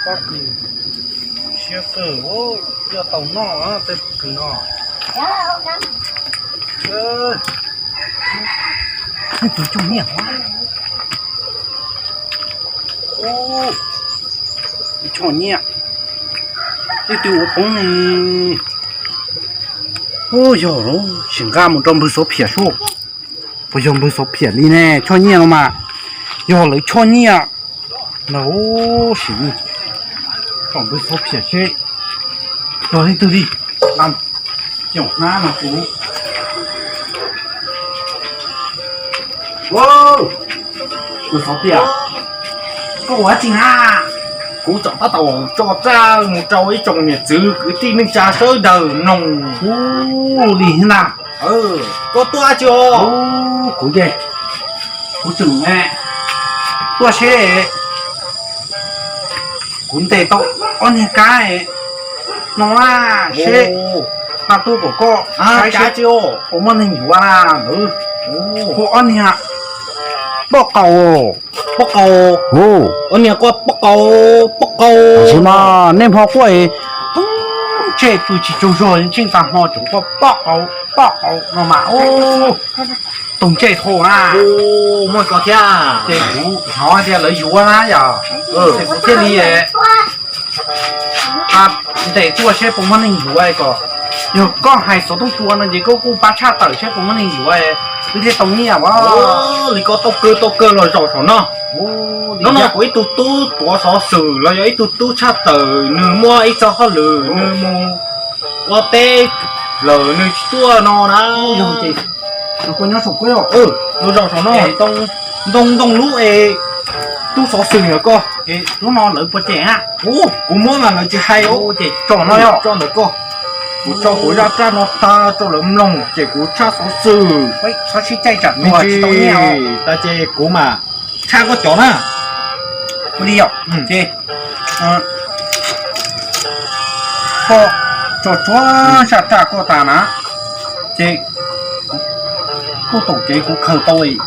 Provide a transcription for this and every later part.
Pob kws siab kawg, yog tau noj tej pob kws no. Tus coj nyiaj, ib choj nyiaj, ib tug ua poob ne. Yog lawm, sim nqa mus rau npawg Xov Phiam sub. Puas yog npawg Xov Phiam li ne? Choj nyiaj no mas yog lawv choj nyiaj na. Sim, kom npawg Xov Phiam seb yog leej twg li. Hnab no kuv, npawg Xov Phiam, koj ua dab tsi na? Kuv tseem tab tom tso tsaj mus rau ib tsoom niam txiv kwv tij neej tsa sawv daws mloog. Ua li na. Koj tuaj dab tsi os? Kuv ces, kuv tseem tuaj seb, kuv ntes tau ob niag kab no seb, nqa tuaj kom koj saib seb puas muaj neeg yuav na. Hu ob niag pob qaus. Pob qaus. Ob niag koj pob qaus, pob qaus. Tab sis mas nej hmo quaj es tub ntsej pw tsis tsaug zog, ntsej tag hmo tseem quaj pob qaus, pob qaus no mas tub ntsej dhau na. Muaj ko thiab. Ces kuv hnov tias lawv yuav na yom, ces kuv thiaj li ntes tuaj seb puas muaj neeg yuav kom, yog koj hais xov tooj cua no ces koj kuj pab tshaj tawm seb puas muaj neeg yuav, wb thiaj tau nyiaj as. Li koj tau kawg, tau kawg los zaum saum no. No no kuv ib tug tub tuav xov xwm los yog ib tug tub tshaj tawm, nws muaj ib txoj hauj lwm, nws mus ua teb lawm nws tsis tuaj no na. Los zaum saum no, ntoo ntoo lub es tub xov xwm ntawm koj. Lub no lawv puas cem na? Kuv muab mas lawv tsis hais. Ces tso no, tso ntawm koj. Kuv tso kuv zaj raj no tag rau lawv mloog ces kuv tshaj xov xwm. Tsis tau nyiaj tas ces kuv mas tshaj koj cov na. Ua li yom, ces koj tso tsuav zaj raj koj tas na, ces kuj tom kev kuv khaws tau ib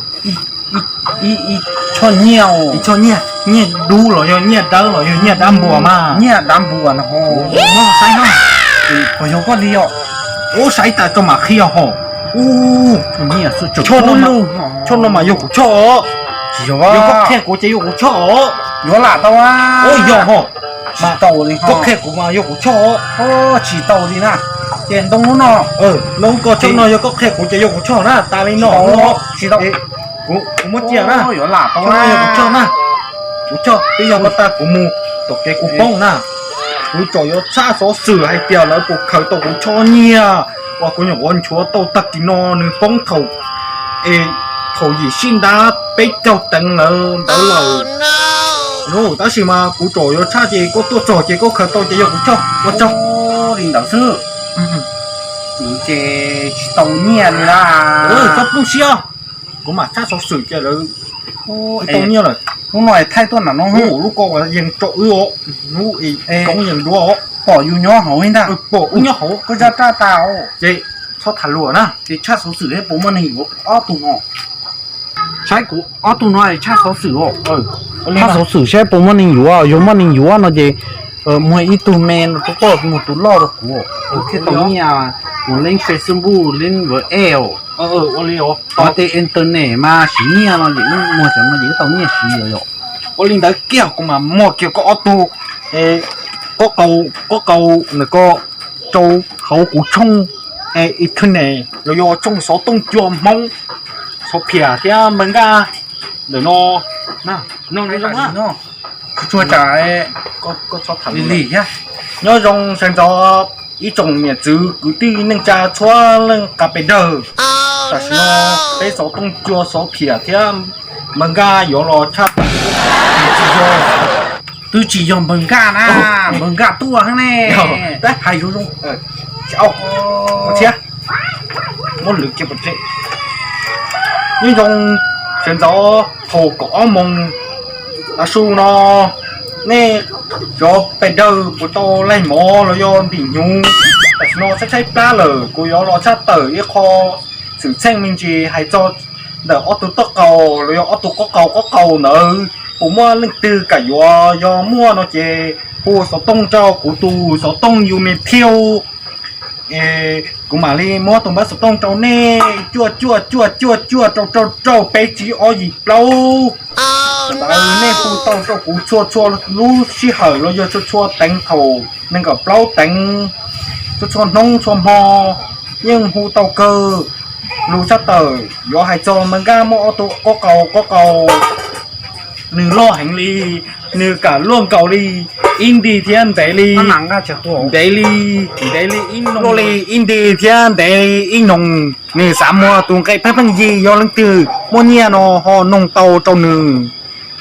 choj nyiaj, ib choj nyiaj, nyiaj dub los yog nyiaj dawb los yog nyiaj dab npua mas? Nyiaj dab npua no. Puas yog koj li os? Ub, saib tas tso mam qhia hos. Ub, choj no mas yog kuv choj os. Yog koj qhia kuv ces yog kuv choj os. Yuav lam tau. Ub, yog hos. Tsis tau li, koj qhia kuv mas yog kuv choj os. Tsis tau li na. Ces ntoo lub no, ntoo koj choj no yog koj qhia kuv ces yog kuv choj na, tas li no. Tsis tau. Kuv muab cia na. Yuav lam tau, yog kuv choj na. Kuv choj twb yog koj tas kuv mus, tom kev kuv poob na. Kuv tseem yuav tshaj xov xwm hais tias lawv puas khaws tau kuv choj nyiaj uas kuv nyuam qhuav nchuav tau tag kis no, nws poob thaum, es thaum yim sib ntab peb caug teev ntawd lawm. Tab sis mas kuv tseem yuav tshaj ces koj tuaj txog ces koj khaws tau ces yog kuv choj, ua tsaug. Li ntawd xwb. Kuv ces tsis tau nyiaj li na. Txhob poob siab, kuv mam tshaj xov xwm ces lawv tau nyiaj lawm. Lub no thaij tuaj nram no, lub ko uas yees rau wb os, lub koob yees duav os. Pom yus nyob hauv li ntag. Pom wb nyob hauv. Koj zaj raj tas os. Ces txhob tham luag na, ces tshaj xov xwm seb puas muaj neeg yuav ob tug no. Saib kuv ob tug no tshaj xov xwm os. Tshaj xov xwm saib puas muaj neeg yuav, yog muaj neeg yuav no ces muag ib tug me no rau koj, muag tus loj rau kuv, kuv thiaj tau nyiaj. Kuv leej Facebook leej vawv e os. Ua li os, tej internet mas siv nyiaj no ces muag cov no ces wb tau nyiaj siv yom. Ua li ntawd kiag kuv mam muag kiag koj ob tug, koj qau, koj qau ntawm ko rau hauv kuv tshooj internet los yog tshooj xov tooj cua Hmoob, Xov Phiam thiab Npawg Nkaj ntawm no. Nyob zoo, nyob zoo sawv ntxov ib tsoom niam txiv kwv tij neej tsa txhua leej qas pes dawg. Tam sim no peb xov tooj cua Xov Phiam thiab Npawg Nkaj yuav los tshaj tawm. Twb tsis yog Npawg Nkaj na, Npawg Nkaj tuaj heev ne. Hais zoo zoo, thiab muab lwv kiag pov tseg. Nyob zoo sawv ntxov thaum kaum ob moos tav su no, nej cov pes dawg puas tau laig mov los yog ntim hnyuv? Tam sim no tshaib tshaib plab lawm, kuv yuav los tshaj tawm ib qho xwm txheej me ntsis hais txog ntawm ob tug toj qaus los yog ob tug qaub qaus qaub qaus ntawd puas muaj leej twg kam yuav? Yog muaj no ces hu xov tooj rau kuv tus xov tooj yus me thiau. Kuv mam li muab tus npawb xov tooj rau nej cuaj cuaj cuaj cuaj cuaj rau rau rau peb tsib ob yim plaub. Thaum ntawd nej hu tau rau kuv txhua txhua lub sij hawm los yog txhua txhua teev thaum nees nkaum plaub teev, txhua txhua hnub txhua hmo yeej hu tau kawg. Lus tshaj tawm yuav hais txog npawg Nkaj muaj ob tug qaub qaus qaub qaus, nws loj heev li, nws kam luaj nkaus li ib nti thiab ntev li, ntev li, ntev li ib nti thiab ntev li ib noog. Nws xav muag tus nqe pheej pheej yig, yog leej twg muaj nyiaj no ho noog tau rau nws.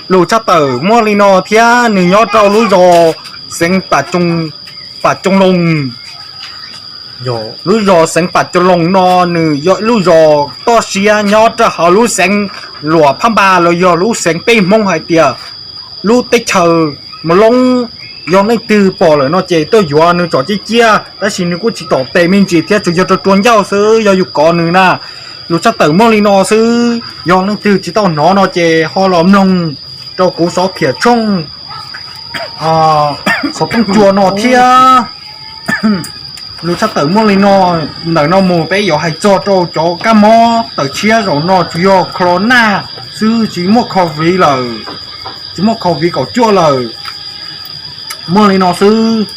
Lus tshaj tawm muaj li no thiab nws nyob rau lub zos xeev Pam Coos Loos. Lub zos xeev Pam Coos Loos no nws yog lub zos toj siab nyob rau hauv lub xeev Luam Phab Npas los yog lub xeev peb Hmoob hais tias lub teb chaws Mus Loob. Yog leej twg pom lawm no ces tuaj yuav nws tsom ciaj ciaj, tab sis nws kuj tsis tom tes me ntsis thiab, tsuas yog rau rua ncauj xwb, yog yus kov nws na. Lus tshaj tawm muaj li no xwb, yog leej twg tsis tau hnov no ces ho los mloog rau kuv xov phiam tshooj xov tooj cua no thiab. Lus tshaj tawm muaj li no, ntawm no mus peb yuav hais txog rau cov kab mob tawm tshiab zaum no tsuas yog corona xwb, tsis muaj covid lawm, tsis muaj covid kaum cuaj lawm. Muaj li no xwb.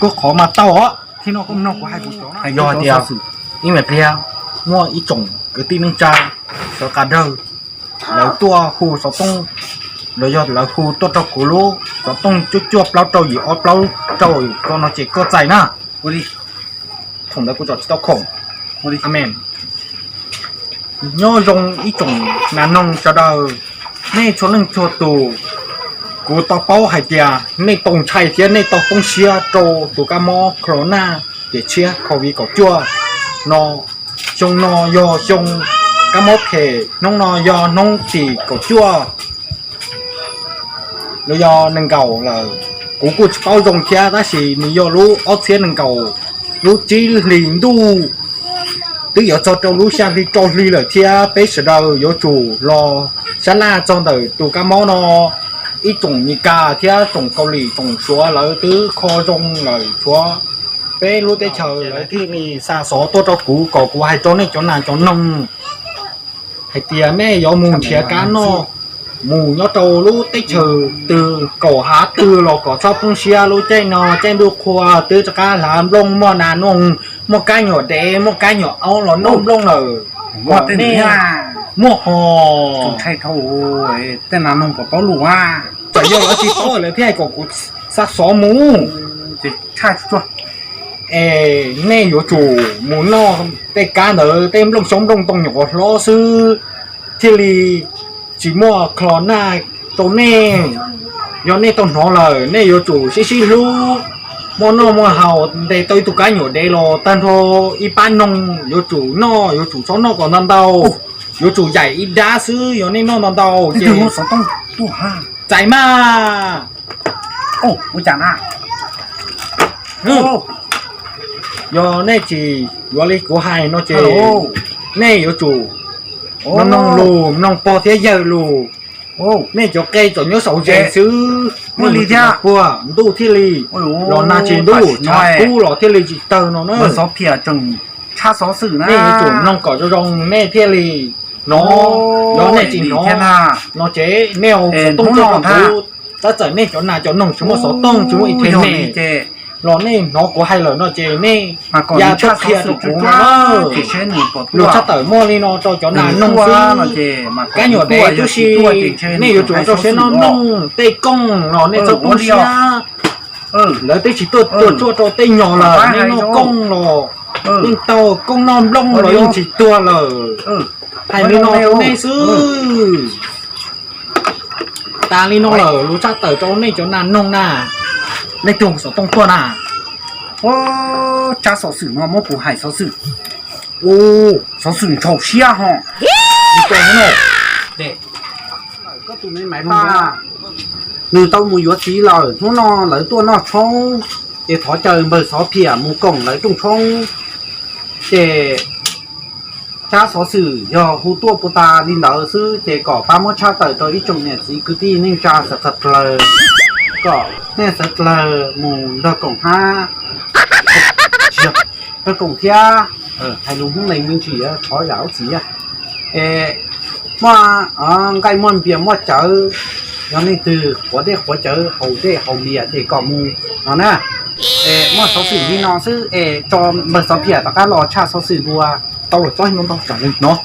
Koj qhov mas tau os, thiab no koj mloog kuv hais kuv cov no. Yog hais tias ib me pliag muaj ib tsoom kwv tij neej tsa sawv qas dawg lawv tuaj hu xov tooj, los yog lawv hu tuaj rau kuv lub xov tooj cuaj cuaj plaub rau yim ob plaub rau ko no ces koj txais na. Ua li, thaum ntawd kuv tsom tsis tau khoom. Ua li, amen. Nyob zoo ib tsoom nas noog sawv daws, nej txhua leej txhua tus, kuv tau paub hais tias nej tau ntshai thiab nej tau poob siab rau tus kab mob corona tiam tshiab covid kaum cuaj no. Xyoo no yog xyoo kab mob phem, hnub no yog hnub tim kaum cuaj los yog nees nkaum lawm. Kuv kuj tsis paub zoo thiab, tab sis nws yog lub ob txhiab nees nkaum, lub tsib hlis ntuj, twb yuav txog rau lub xya hli rau hli lawm thiab. Peb sawv daws yuav tsum los sab laj txog ntawm tus kab mob no. Ib tsoom Mes Kas thiab tsoom Kaus Lim tsoom Suav lawv twb kho zoo lawm, tshuav peb lub teb chaws lawv thiaj li xa xov tuaj rau kuv kom kuv hais rau nej cov nas cov noog hais tias nej yuav mus nrhiav kab noj, mus nyob rau lub teb chaws twg kaum hav twg los kom txhob poob siab. Lub caij no caij ntuj qhua, twb rov qab hlav nplooj, muaj nas noog, muaj kab nyuam dev, muaj kab nyuam aub los noj nplooj lawm. Muaj ho, tej nas noog kom paub lus a, txawm yog lawv tsis paub lawv thiaj hais kom kuv xa xov mus. Es nej yuav tsum mus noj tej kab ntawd, tej nplooj xyoob nplooj ntoo nyuam qhuav hlob xwb, thiaj li tsis muaj corona rau nej. Yog nej tau hnov lawm, nej yuav tsum sib sib hlub, muaj noj muaj haus, ntes tau ib tug kab nyuam dev los tag nrho ib pab noog yuav tsum noj, yuav tsum txhob noj kom ntau ntau, yuav tsum yaim ib dab xwb. Yog nej noj ntau ntau ces txais mas. Yog nej tsis yuav li kuv hais no ces nej yuav tsum mloog lus, mloog pog thiab yawg lus. Nej cov qe txom nyuaj saum zes xwb, nej li thiab puag ntuj thiaj li los nag tsis ntuj, tshav kub los thiaj li tsis tawg no na. Nej yuav tsum mloog kom zoo zoo nej thiaj li hnov, yog nej tsis hnov no ces nej ua xov tooj tuaj rau kuv. Tab txawm nej cov nas cov noog tsis muaj xov tooj, tsis muaj internet los nej hnov kuv hais lawm no ces nej ya tuaj qhia rau kuv no. Lus tshaj tawm muaj li no rau cov nas noog xwb. Kab nyuam dev tub si, nej yuav tsum rau siab noj nplooj, tej kooj los nej txhob poob siab. Lawv twb tsis tuaj tuaj tsuaj rau tej nyom lawm, nej noj kooj los yeej tau, kooj noj nplooj los yeej tsis tuag lawm. Hais li no rau nej xwb. Tas li no lawm, lus tshaj tawm rau nej cov nas noog na. Nej tus xov tooj tuaj na. Tsab xov xwm no muab kuv hais xov xwm, xov xwm ntxhov siab ho. Nws tau mus yuav txiv lawm, hnub no lawv tuaj noj tshoob, ces thov caw npawg Xov Phiam mus koom lawv rooj tshoob. Ces Tsab xov xwm yog hu tuaj puag ta li ntawd xwb ces kom pab muab tshaj tawm rau ib tsoom niam txiv kwv tij neej tsa sawv dlawg, kom nej sawv dlawg mus nrog koom hab, nrog koom thiab. Hais lus Hmoob Lees me ntsis, thov zam lub txim. Es muaj nqaij muaj npias muaj cawv, yog leej twg quav dej quav cawv haus dej haus npias ces kom mus no na. Es muaj xov xwm li no xwb es tso npawg Xov Phiam rov qab los tshaj xov xwm dua. Tau lawm, txhob hnov ntau tsam nws hnov.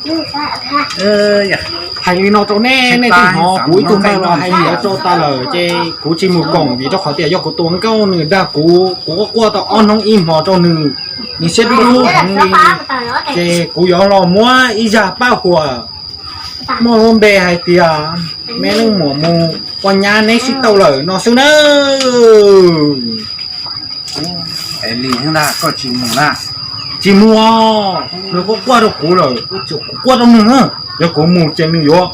Hais li no rau nej, nej twb hnov kuv ib tug npawg los hais li ntawd rau tas lawm ces kuv tsis mus koom vim rau qhov tias yog kuv tus nkauj nws dag kuv, kuv quaj quaj tau ob hnub ib hmos rau nws, nws siab dub dub heev li. Ces kuv yuav los muab ib zaj paj huam muaj lub npe hais tias me leej muam mus ua nyab neb sib tau lawm no xwb nawb. Li ntag, koj tsis mus na? Tsis mus, nws quaj quaj rau kuv lawm, kuv quaj rau nws. Yog kuv mus ces nws yuav,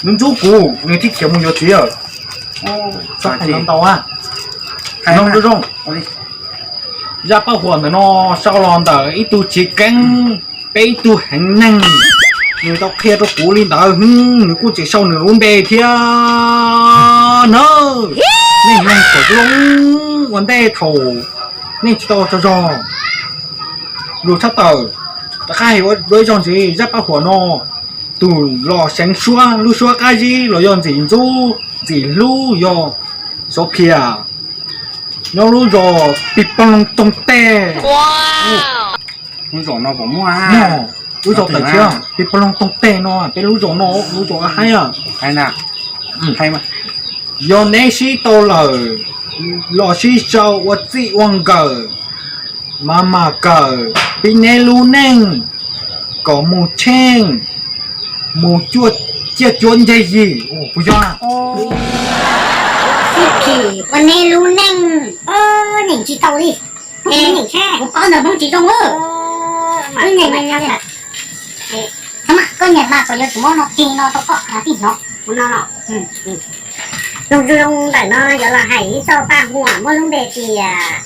nws ntxub kuv, nws thiaj khiav mus yuav txiv lawm. Txhob hais ntau ntau, zoo zoo. Zaj paj huam ntawm no sau los ntawm ib tug txiv keeb, peb ib tug heev neeg, nws tau qhia rau kuv li ntawd. Nws kuj tseem sau nws lub npe thiab na. Nej mloog kom zoo ua ntej thaum nej tsis tau tsaug zog. Lus tshaj tawm, rov qab hais dua ib zaug ntxiv, zaj paj huam no tus los seev suab, lub suab qab zib los yog ntxim ntxub ntxim hlub yog Xov Phiam, nyob lub zos Pis Pos Loos Toog Tej. Lub zos no, lub zos tawm tshiab, Pis Pos Loos Toog Tej no, peb lub zos no, lub zos haib. Yog neb sib tau lawm, los sib sau ua txij ua nkawm, mas mam kawm pib neb lub neej kom mus tsheej, mus ciaj cuab ncag yim. Puas yog? Ua neb lub neej, neeg tsis tau li. Kuv paub ntawv Hmoob tsis zoo. Koj niam mas kom yuav tsum muab no tig no rau koj tij hnov no. Lus zoo zoo ntawm no yuav los hais ib txoj paj huam muaj lub npe tias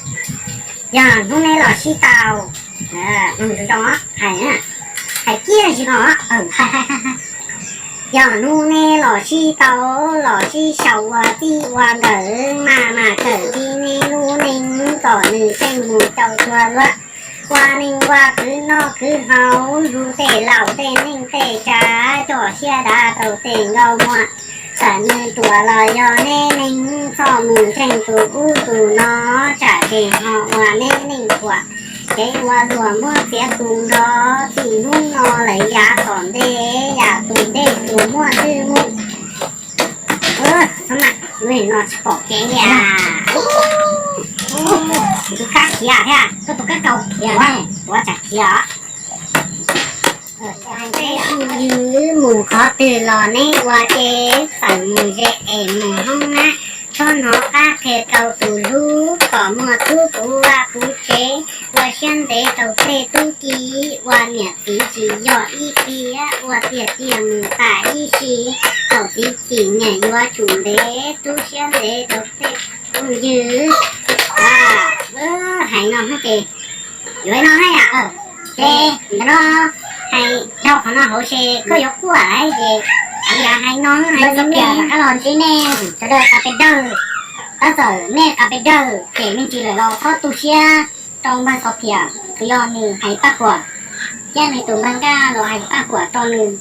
yog hnub neb los sib tau. Lus zoo zoo hais, hais kiag tsis no. Yog hnub neb los sib tau, los sib sau ua txij ua nkawm, mas mam kawm pib neb lub neej kom nws tsheej mus tau txhua luag, ua neej ua khwv noj khwv haus, zus tej laus tej neej tej tsav, coj siab dav rau tej nkauj muam, txawm nws ruam los yog neb neeg, txhob mus ntseeg tus ub tus no, tsam ces ho ua neb neej ruam, ces ua luag muab txiav tu nrho. Txij hnub no lawm yav tom ntej, yam tus ntej tus muaj twj mus. Txhob mam, no tsis pom kev li. Tus kab khiav thiab, koj tus kab kaus khiav, ua tsam khiav. Phooj ywg, mus qhov twg los neb ua ke, txawm mus ze es mus hoob nab, txhob hnov qab qhia rau tus hlub, kom muaj tub puv vaj puv tsev, ua siab ntev rau tej tub ki, ua niam txiv tsis yog ib tiam, ua tiag tiag mus tas ib sim, thaum txiv txim niam yuav tsum ntev, tu siab ntev rau tej phooj ywg. Hais no ces yuav no hais, ces ntawm no hais dhau qhov no hauv ces koj yuav quaj lawm ces, hais no hais tias rov qab los ntsib nej sawv daws qas pes dawg, tab txawm nej qas pes dawg ces me ntsis lawm los txhob tu siab rau npawg Xov Phiam, tsuas yog nws hais paj huam thiab nws tus npawg Nkaj los hais paj huam rau nws,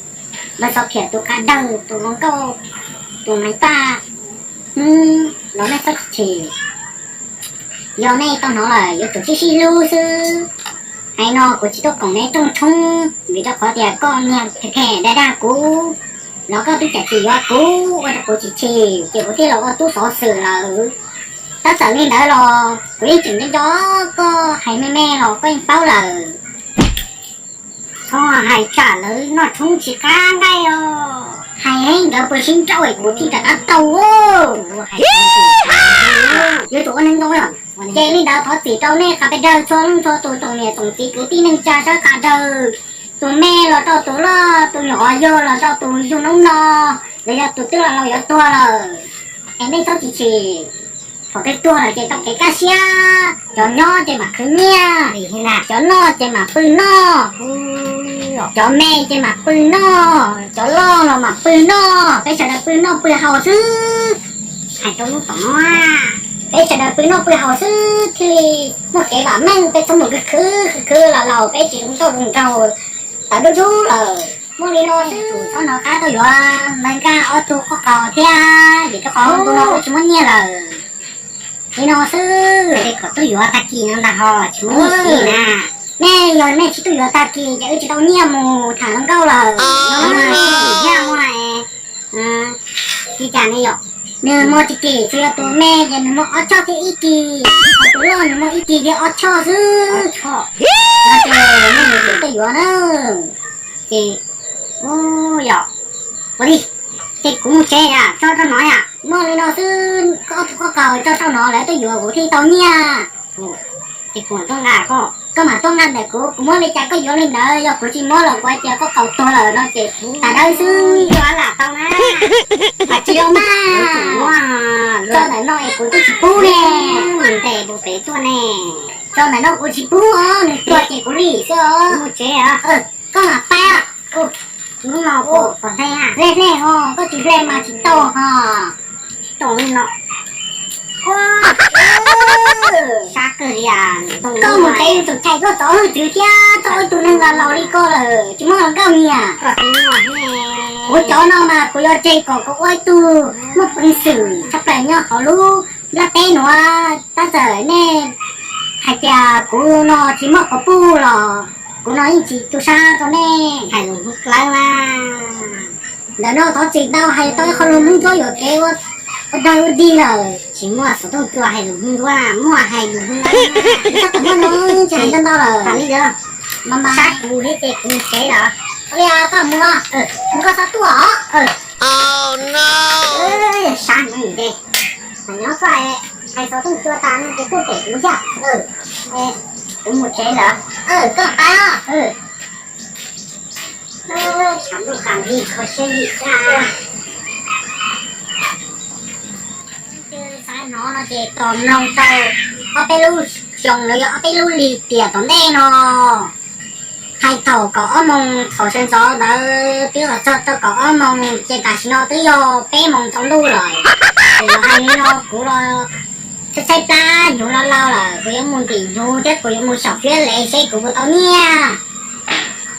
npawg Xov Phiam tus qas dawg, tus hluas nkauj, tus hais paj, los nej txhob chim. Yog nej tau hnov lawm yuav tsum sib sib hlub xwb. Hais no kuv tsis tuaj koom neb rooj tshoob vim rau qhov tias koj niag phem phem dag dag kuv, los koj twb cam tsis yuav kuv ua rau kuv chim chim ces kuv thiaj los ua tub xov xwm lawm. Tab txawm li ntawd los kuv yeej tseem nco nco koj, hais me me los koj yeej paub lawm. Txhob hais tsam lawv noj tshoob tsis qab nqaij os. Hais heev nkawd puas sib nrauj es kuv thiaj rov qab tau. Yuav tsum ua neeg ntoo lawm. Ces li ntawd thov txim rau nej qas pes dawg txhua leej txhua tus, tsoom niam tsoom txiv kwv tij neej tsa sawv daws qas dawg, tus me los rau tus loj, tus nyuam qhuav yug los rau tus yug hnub no, los yog tus twb los laus yuav tuag lawm. Es nej txhob chim chim, thaum twg tuag lawm ces tau kev kaj siab, cov nyob ces mam khwv nyiaj, cov noj ces mam pw noj. Cov me ces mam pw noj, cov loj los mam pw noj, peb sawv daws pw noj pw haus xwb. Hais rau lub tom no, peb sawv daws pw noj pw haus xwb thiaj li muaj kev vam meej, peb txhob mus khwv khwv khwv khwv los laus peb tsis zoo nkauj zoo nraug, tawv dub dub lawm. Muaj li no xwb, txhob hnov qab tuaj yuav Maiv Nkaj ob tug qoj qaus thiab, vim rau qhov ntu no wb tsis muaj nyiaj lawm. Li no xwb, kom tuaj yuav tag kis no ntag ho tsis muaj nyiaj siv na. Nej yog nej tsis tuaj yuav tag kis ces wb tsis tau nyiaj mus tham hluas nkauj lawm. Thiab muaj li cas ne yom? Nws muaj tsis kim, tsuas yog tus me ces nws muaj ob choj thiab ib kis, ho tus loj nws muaj ib kis thiab ob choj xwb. No ces nej yuav tuaj yuav na. Ces, yom, ua li, ces kuv mus tsev, tso rau no yom. Muaj li no xwb, koj ob tug qoj qaus tso rau no lawv tuaj yuav kuv thiaj tau nyiaj. Ces kuv mam tuaj nqa koj. Koj mam tuaj nqa ntawm kuv, kuv muab li cas koj yuav li ntawd, yog kuv tsis muab los kuv hais tias koj qaus tuag lawm no ces tas dawb xwb. Yuav lam tau na. Tsis yuav mas, tso ntawm no es kuv twb tsis pub ne. Ntes mus pem tuaj ne. Tso ntawm no kuv tsis pub os, nws tuag ces kuv lim xwb os. Mus tsev os. Koj mam pab. Hnub no hle hle ho, koj tsis hle mas tsis tau ho. Tsis tau li no. Sab kawg li. Koj mus tsev yus tsum chais koj txov hwj txwv thiab txhob ua ib tug neeg laus laus li koj lawm tsis muaj hluas nkauj nyiam. Kuv cov no mas kuv yuav tseg kom kuv ua ib tug muaj peev xwm tshaj plaws nyob hauv lub nplaj teb nuav. Tab txawm nej hais tias kuv no tsis muaj quas puj los kuv no yeej tsis tu sab rau nej. Hais lus hlub dlawb mas. Ntawm no thov txim ntau hais tau ib qho lus Hmoob Ntsuab yuam kev ua dog ua dig lawm. Tsis muaj xov tooj cua hais lus Hmoob Ntsuab, muaj hais lus Hmoob Ntsuab. Tsis muaj no yeej tsis hais ntau ntau lawm. Mas mas sab kuv thiab ces kuv tsev lawm. Ua li koj mus, mus koj txhob tuaj os. Sab no ces nyob koj hais xov tooj cua tas no ces tuaj pem kuv yog. Kuv mus tsev lawm. Koj pab. Tshav ntuj qas nti kho siab li kag. Xav hnov no ces tos mloog tau ob peb lub xyoo los yog ob peb lub lig tiam tom ntej no. Hais thaum kaum ob moos thaum sawv ntxov ntawd twb los txog tau kaum ob moos ces tam sim no twb yog peb moos tsaus ntuj lawm. Ces los hais li no kuv los tshaib tshaib plab, hnyuv los laus lawm, kuv yuav mus ntim hnyuv thiab kuv yuav mus xyaum fiab lev seb kuv puas tau nyiaj.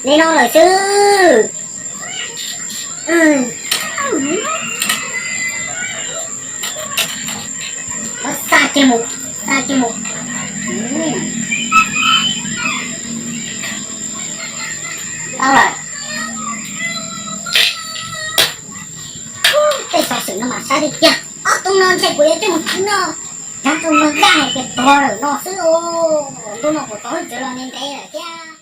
Li no lawm xwb. Xa kiag mus, xa kiag mus. Tau lawm. Tej xov xwm no mas saib li tiag. Ob tug no ntshe kuv yuav coj mus noj, cov tus no dag hais tias tuag lawm no xwb. Ntu no kuv tau hwj txwv los ntev ntev lawm thiab.